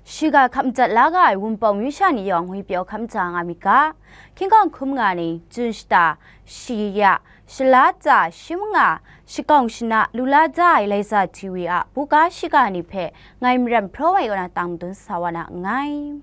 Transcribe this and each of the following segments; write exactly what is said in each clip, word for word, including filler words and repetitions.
Shiga hkap madat la ga ai Wunpawng myu sha ni yawng ngwi pyaw hkap maja nga mi ga. Hkying hkawng hkum nga ni, Jun shata, shi ya, shala tsa, shi manga, shakawng shana, lu la da ai Laiza T V a buga shiga ni hpe ngai Maram Hpraw ai kaw na tang madun sa wa na nngai.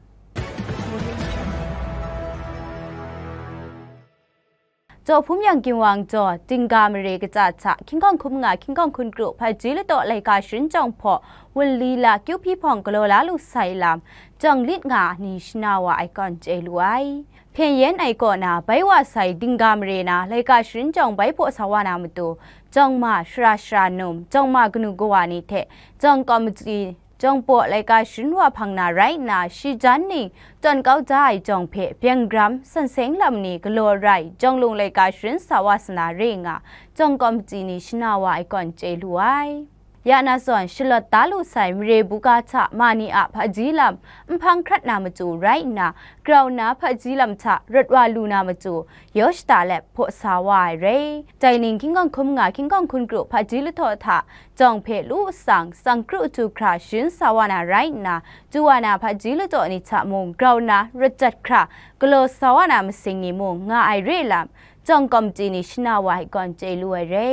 Jaw Hpum Yang Ginwang jaw, Dingga mare katsa hta, hkying hkawng hkum nga, hkying hkawng hkun kru, hpaji ladaw laika sharin jawng hpaw, wunli la, kyu hpyi hpawng galaw la lu sai lam, jawng lit nga ni shana wa ai kawn chye lu ai. Hpyen yen ai kaw na, bai wa sai Dingga mare na, laika sharin jawng bai hpaw sa wa na matu, jawng ma shara shara num, jawng ma kanu kawa ni hte, jawng kawm matsi, jawng baw laika sharin wa hpang na rai nna, shi jan ning tawn kau da ai jawng hpe, byeng gram, san seng lam ni galaw rai, jawng lung laika sharin sa wa sana re nga, jawng kawm matsi ni shana wa ai kawn chye lu ai. Ya na zawn, shalawt da lu sai mare buga hta ma ni a hpaji lam n hpang hkrat na matu rai nna, grau nna hpaji lam hta rawt wa lu na matu, yaw shata let hpaw sa wa ai re. Dai ning hkying hkawng hkum nga, hkying hkawng hkun kru, hpaji ladaw hta, jawng hpe lu tsang, tsang kru du hkra sharin sa wa na rai nna, du wa na hpaji ladaw ni hta mung grau nna rawt jat hkra galaw sa wa na masing ni mung nga ai re lam, jawng kawm matsi ni shana wa ai kawn chye lu ai re.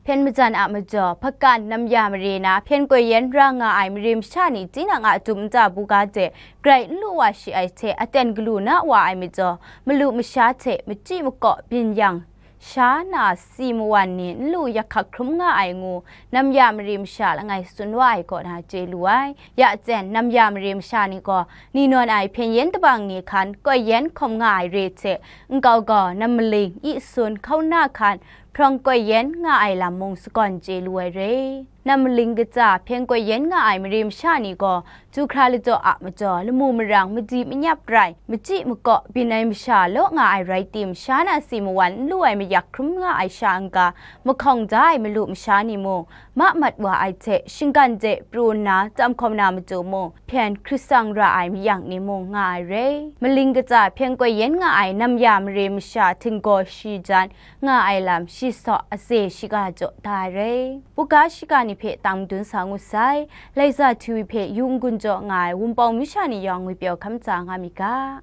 Hpyen majan a majaw, hpakan namya mare na hpyen koi yen ra nga ai mare masha ni tinang a dum nta buga de grai n lu wa shi ai hte aten galu na wa ai majaw, malu masha hte machyi makaw byin yang, sha na si mawan ni n lu yak hkak hkrum nga ai ngu, namya mare masha langai tsun wa ai kaw na chye lu ai. Ya tsen, namya mare masha ni gaw, ni nawn ai hpyen yen dabang ni hkan koi yen hkawm nga ai re hte, nkau gaw, nam maling, i sun, hkauna hkan, hprawng koi yen nga ai lam mung sagawn chye lu ai re. Nam maling katsa hpyen koi yen nga ai mare masha ni gaw, du hkra ladaw a majaw, lamu marang, madi manyap rai, machyi makaw byin ai masha law nga ai rai tim, sha na si mawan n lu ai mayak hkrum nga ai sha n-ga, mahkawng da ai malu masha ni mung, ma mat wa ai hte, shinggan de pru nna tam hkawm na matu mung, hpyen hkrit tsang ra ai mayak ni mung nga ai re. Maling katsa hpyen koi yen nga ai namya mare masha htinggaw shi jan nga ai lam shi saw, aze shiga jaw da ai re. Buga shiga ni hpe tang madun sa ngu sai. Laiza T V hpe yu n-gun jaw nga ai Wunpawng myu sha ni yawng ngwi pyaw hkam tsa nga mi ga.